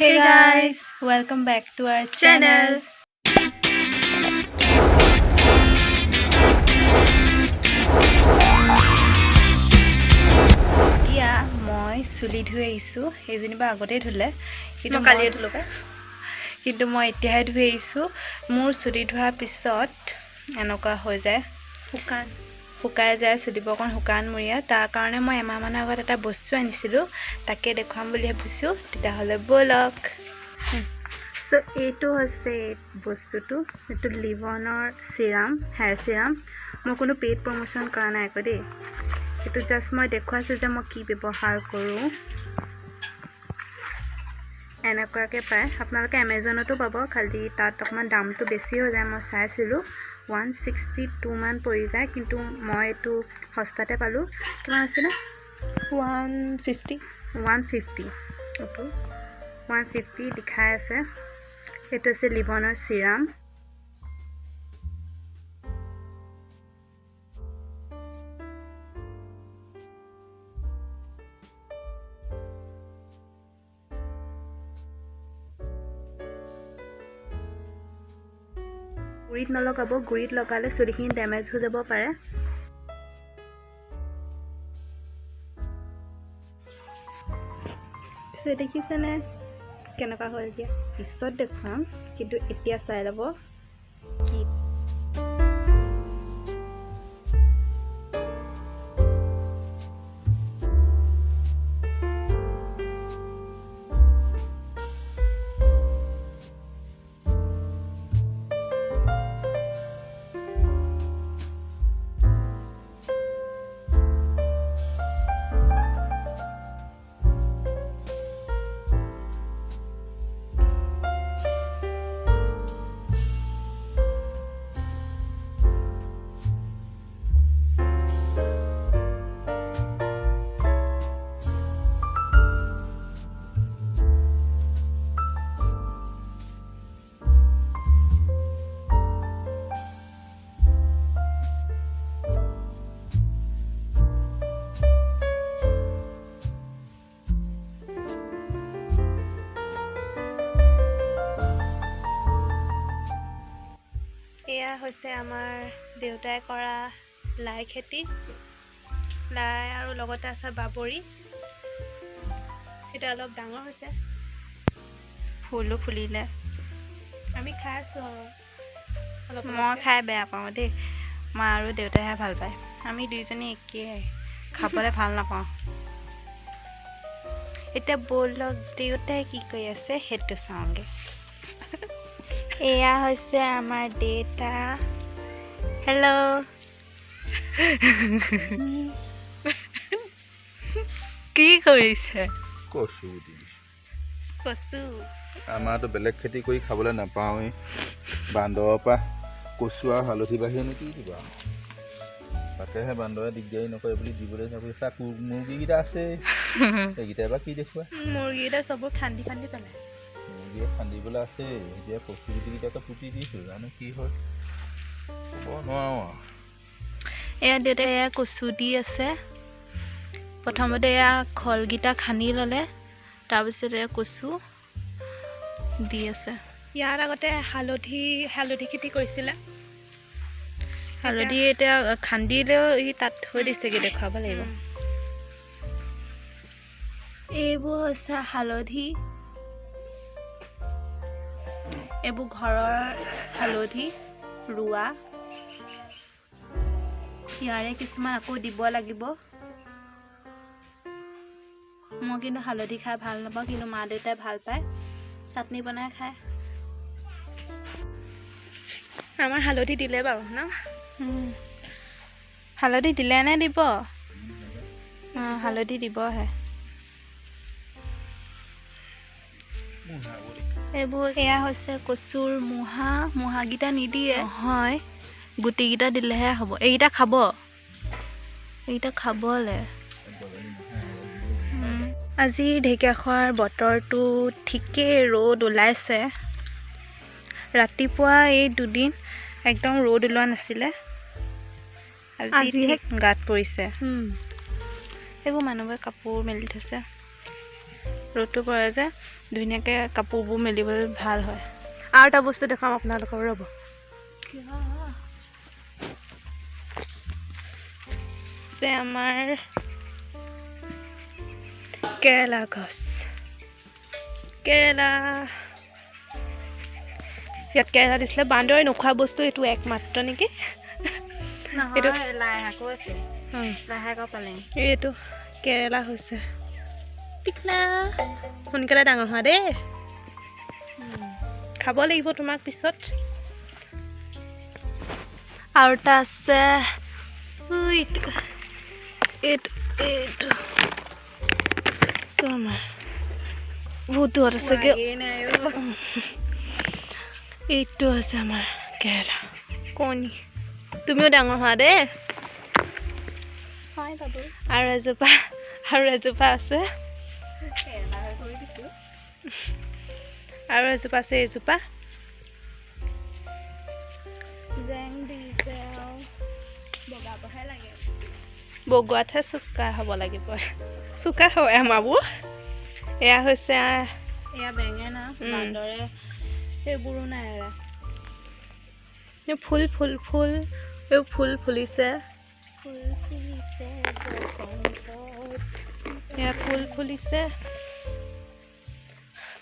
Hey guys, welcome back to our channel. এতিয়া মই চুলি ধুই আহিছোঁ। সেই যেনিবা আগতেই ধুলে, কিন্তু মই কালিয়ে ধুলোঁ পাই। কিন্তু মই এতিয়াহে ধুই আহিছোঁ। মোৰ চুলি ধোৱাৰ পিছত এনেকুৱা হৈ যায়, শুকান শুকাই যায় চুলিবোৰ, অকণ শুকানমূৰীয়া। তাৰ কাৰণে মই এমাহমানৰ আগত এটা বস্তু আনিছিলোঁ, তাকে দেখুৱাম বুলি ভাবিছোঁ। তেতিয়াহ'লে ব'লক। চ' এইটো হৈছে এই বস্তুটো, এইটো লিভনৰ চিৰাম, হেয়াৰ চিৰাম। মই কোনো পেইড প্ৰমোশ্যন কৰা নাই আকৌ দেই, এইটো জাষ্ট মই দেখুৱাইছোঁ যে মই কি ব্যৱহাৰ কৰোঁ। এনেকুৱাকৈ পায়, আপোনালোকে এমেজনতো পাব, খালি তাত অকণমান দামটো বেছি হৈ যায়। মই চাইছিলোঁ, 162 মান পৰি যায়, কিন্তু মই এইটো সস্তাতে পালোঁ। কিমান আছিলে? 150। 150। এইটো 150 লিখাই আছে। এইটো হৈছে লিভনৰ চিৰাম। গুৰিত নলগাব, গুৰিত লগালে চুলিখিনি ডেমেজ হৈ যাব পাৰে। দেখিছেনে কেনেকুৱা হ'ল? এতিয়া পিছত দেখুৱাম, কিন্তু এতিয়া চাই ল'ব কি। এয়া হৈছে আমাৰ দেউতাই কৰা লাই খেতি, লাই আৰু লগতে আছে বাবৰি। এতিয়া অলপ ডাঙৰ হৈছে, ফুলো ফুলিলে, আমি খাই আছোঁ আৰু অলপ। মই খাই বেয়া পাওঁ দেই, মা আৰু দেউতাইহে ভাল পায়। আমি দুইজনী একেই, খাবলৈ ভাল নাপাওঁ। এতিয়া ব'লক, দেউতাই কি কৰি আছে সেইটো চাওঁগৈ। এয়া হৈছে আমাৰ দেউতা। হেল্ল', কি কৰিছে? কচু দি। কচু। আমাৰতো বেলেগ খেতি কৰি খাবলৈ নাপাওঁৱেই, বান্দৰৰ পৰা কচু আৰু হালধি বাহিৰেনো কি দিবা? তাকেহে বান্দৰে দিগদাৰী নকৰে বুলি দিবলৈ থাকোঁ। চা, মুৰ্গীকেইটা আছে, সেইকেইটাই বা কি দেখুৱাই। মুৰ্গীকেইটা চববোৰ খান্দি খান্দি পেলাই। মুৰ্গীয়ে খান্দিবলৈ আছে। এতিয়া কচু গুটিকেইটাকে পুতি দিছোঁ, জানো কি হয়, ক'ব নোৱাৰোঁ আৰু। এয়া দেউতাই এয়া কচু দি আছে। প্ৰথমতে এয়া খলকেইটা খান্দি ল'লে, তাৰপিছত এয়া কচু দি আছে। ইয়াৰ আগতে হালধি খেতি কৰিছিলে। হালধি এতিয়া খান্দিলেও ই তাত থৈ দিছেগৈ, দেখুৱাব লাগিব। এইবোৰ হৈছে হালধি, এইবোৰ ঘৰৰ হালধি ৰোৱা। ইয়াৰে কিছুমান আকৌ দিব লাগিব। মই কিন্তু হালধি খাই ভাল নাপাওঁ, কিন্তু মা দেউতাই ভাল পায়, চাটনি বনাই খায়। আমাৰ হালধি দিলে বাৰু ন? হালধি দিলে নে দিব? অঁ, হালধি দিবহে। এইবোৰ এয়া হৈছে কচুৰ মোহা। মোহাকেইটা নিদিয়ে নহয়, গুটিকেইটা দিলেহে হ'ব। এইকেইটা খাব, এইকেইটা খাবলৈ। আজি ঢেকীয়াখোৱাৰ বতৰটো ঠিকেই, ৰ'দ ওলাইছে। ৰাতিপুৱা এই দুদিন একদম ৰ'দ ওলোৱা নাছিলে, আজি আজিহে গাত পৰিছে। এইবোৰ মানুহবোৰে কাপোৰ মেলি থৈছে। ৰ'দটো পৰে যে ধুনীয়াকৈ কাপোৰবোৰ মেলিবলৈ ভাল হয়। আৰু এটা বস্তু দেখাম আপোনালোকক, ৰ'ব। আমাৰ কেৰেলা গছ, কেৰেলা ইয়াত কেৰেলা দিছিলে। বান্দৰে নোখোৱা বস্তু এইটো একমাত্ৰ নেকি? এইটো এইটো কেৰেলা হৈছে। টিকলা সোনকালে ডাঙৰ হোৱা দেই, খাব লাগিব তোমাক পিছত। আৰু এটা আছে এইটো এইটো এইটো আমাৰ বহুত দূৰত আছেগৈ। এইটো আছে আমাৰ কেৰেলা কণী। তুমিও ডাঙৰ হোৱা দেই। আৰু এজোপা, আৰু এজোপা আছে, আৰু এজোপা আছে, এইজোপা বগোৱাতহে চোকা হ'ব লাগিব, চোকা হয় আমাৰবোৰ। এয়া হৈছে এয়া বেঙেনা, বান্দৰে সেইবোৰো নাই এৰা। ফুল ফুল ফুল, এই ফুল ফুলিছে, এয়া ফুল ফুলিছে,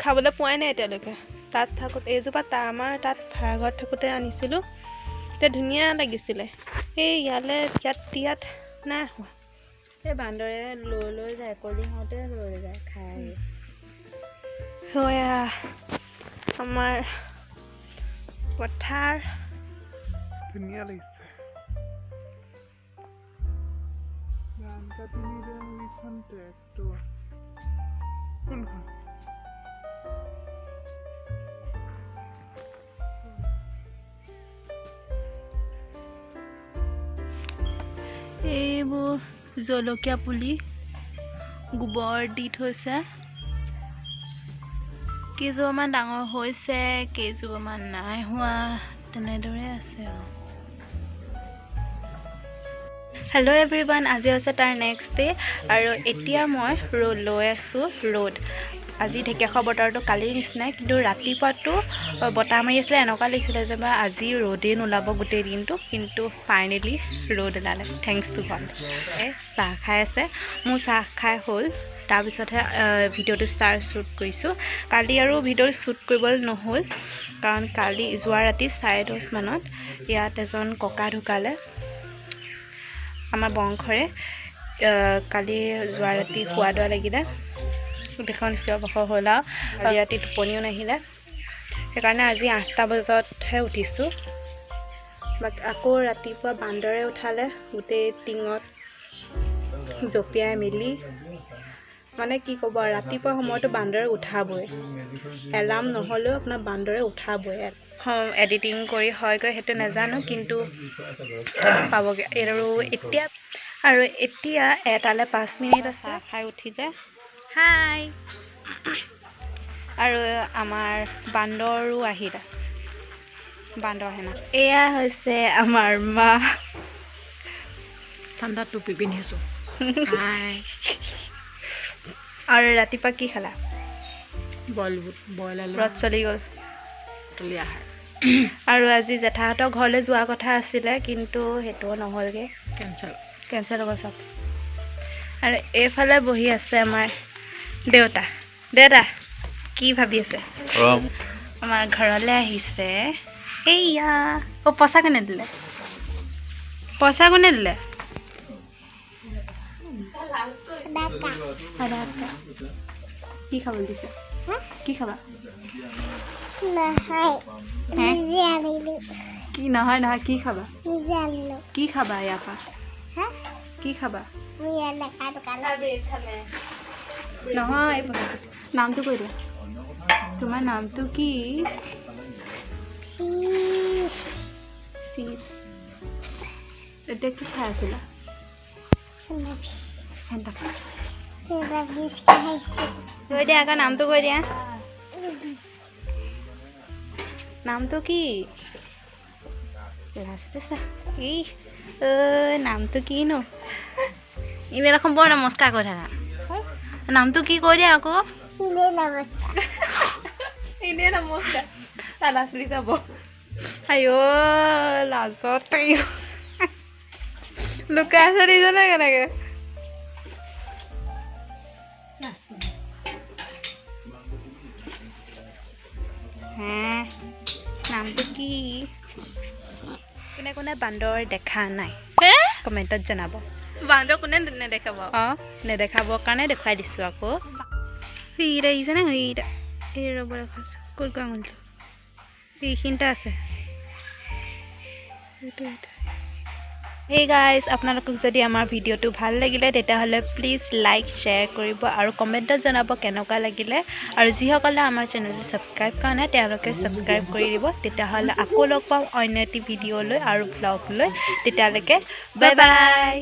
খাবলৈ পোৱাই নাই এতিয়ালৈকে। তাত থাকোঁতে এইজোপা আমাৰ তাত ভাড়াঘৰত থাকোঁতে আনিছিলোঁ, তেতিয়া ধুনীয়া লাগিছিলে। এই ইয়ালৈ ইয়াত ইয়াত নাই হোৱা। এই বান্দৰে লৈ লৈ যায়, কলি হওঁতে লৈ যায় খাই। চ' এয়া আমাৰ পথাৰ, ধুনীয়া লাগিছে। ধান কাটি এইখন ট্ৰেক্টৰ কোনখন? এইবোৰ জলকীয়া পুলি গোবৰ দি থৈছে, কেইজোপামান ডাঙৰ হৈছে, কেইজোপামান নাই হোৱা, তেনেদৰে আছে আৰু। হেল্ল' এভৰিৱান, আজি হৈছে তাৰ নেক্সট ডে আৰু এতিয়া মই ৰ'দ লৈ আছোঁ। ৰ'দ আজি ঢেকীয়াখোৱা বতৰটো কালিৰ নিচিনাই, কিন্তু ৰাতিপুৱাটো বতাহ মাৰি আছিলে, এনেকুৱা লাগিছিলে যে বা আজি ৰ'দেই নোলাব গোটেই দিনটো, কিন্তু ফাইনেলি ৰ'দ ওলালে, thanks to god. চাহ খাই আছে, মোৰ চাহ খাই হ'ল, তাৰপিছতহে ভিডিঅ'টো ষ্টাৰ্ট শ্বুট কৰিছোঁ। কালি আৰু ভিডিঅ'টো শ্বুট কৰিবলৈ নহ'ল, কাৰণ কালি যোৱা ৰাতি 10:30 মানত ইয়াত এজন ককা ঢুকালে, আমাৰ বংশৰে। কালি যোৱা ৰাতি খোৱা দোৱা লাগিলে, গোটেইখন চিঞৰ বাখৰ হ'ল আৰু ৰাতি টোপনিও নাহিলে, সেইকাৰণে আজি 8টা বজাতহে উঠিছোঁ। বাকী আকৌ ৰাতিপুৱা বান্দৰে উঠালে, গোটেই টিঙত জঁপিয়াই মেলি, মানে কি ক'ব, ৰাতিপুৱা সময়তো বান্দৰে উঠাবই, এলাৰ্ম নহ'লেও আপোনাৰ বান্দৰে উঠাবই। এডিটিং কৰি হয়গৈ সেইটো নাজানো, কিন্তু পাবগৈ। আৰু এতিয়া 1:05 আছে, খাই উঠিলে হাই। আৰু আমাৰ বান্দৰো আহিলে, বান্দৰ সেনা। এয়া হৈছে আমাৰ মা। ঠাণ্ডাত টুপি পিন্ধিছোঁ। আৰু ৰাতিপুৱা কি খালা? বইল বুট, বইল আলু। ব্ৰত চলি গ'ল। আৰু আজি জেঠাহঁতৰ ঘৰলৈ যোৱা কথা আছিলে, কিন্তু সেইটোও নহ'লগৈ, কেঞ্চেল হ'ব চব। আৰু এইফালে বহি আছে আমাৰ দেউতা। দেউতা কি ভাবি আছে? আমাৰ ঘৰলৈ আহিছে। এইয়া অ' পইচা কোনে দিলে? পইচা কোনে দিলে? কি খাবলৈ দিছে? কি খাবা? কি নহয় নহয়, কি খাবা? কি খাবা ইয়াৰ পৰা? কি খাবা? নহয়, নামটো কৈ দিয়া। তোমাৰ নামটো কি? চিপছ। এতিয়া কি খাই আছিলা? কৈ দিয়া আকৌ, নামটো কৈ দিয়া। নামটো কি? লাজতে চা। এই নামটো কিনো? এনেই দেখোন বৰ নমস্কাৰ কৈ থাকা। নামটো কি কৈ দিয়া আকৌ। এনেই নমস্কাৰ। এনেই নমস্কাৰ, তালা চুলি যাব। আইঅ, লাজত লুকাই আছে দেখিছনে কেনেকে? হে, নামটো কি? কোনে কোনে বান্দৰ দেখা নাই কমেণ্টত জনাব। বান্দৰ কোনে নেদেখাব? অঁ, নেদেখাবৰ কাৰণে দেখুৱাই দিছোঁ আকৌ। সেইকেইটা দেখিছেনে? সেইকেইটা, এই ৰ'ব, দেখাইছোঁ। ক'ত গৈ আঙুলিটো? এইখিনিতে আছে, এইটো এইটো। হেই গাইজ, আপোনালোকক যদি আমাৰ ভিডিঅ'টো ভাল লাগিলে, তেতিয়াহ'লে প্লিজ লাইক, শ্বেয়াৰ কৰিব আৰু কমেণ্টত জনাব কেনেকুৱা লাগিলে। আৰু যিসকলে আমাৰ চেনেলটো ছাবস্ক্ৰাইব কৰা নাই, তেওঁলোকে ছাবস্ক্ৰাইব কৰি দিব। তেতিয়াহ'লে আকৌ লগ পাম অন্য এটি ভিডিঅ'লৈ আৰু ভ্লগ লৈ। তেতিয়ালৈকে বাই বাই।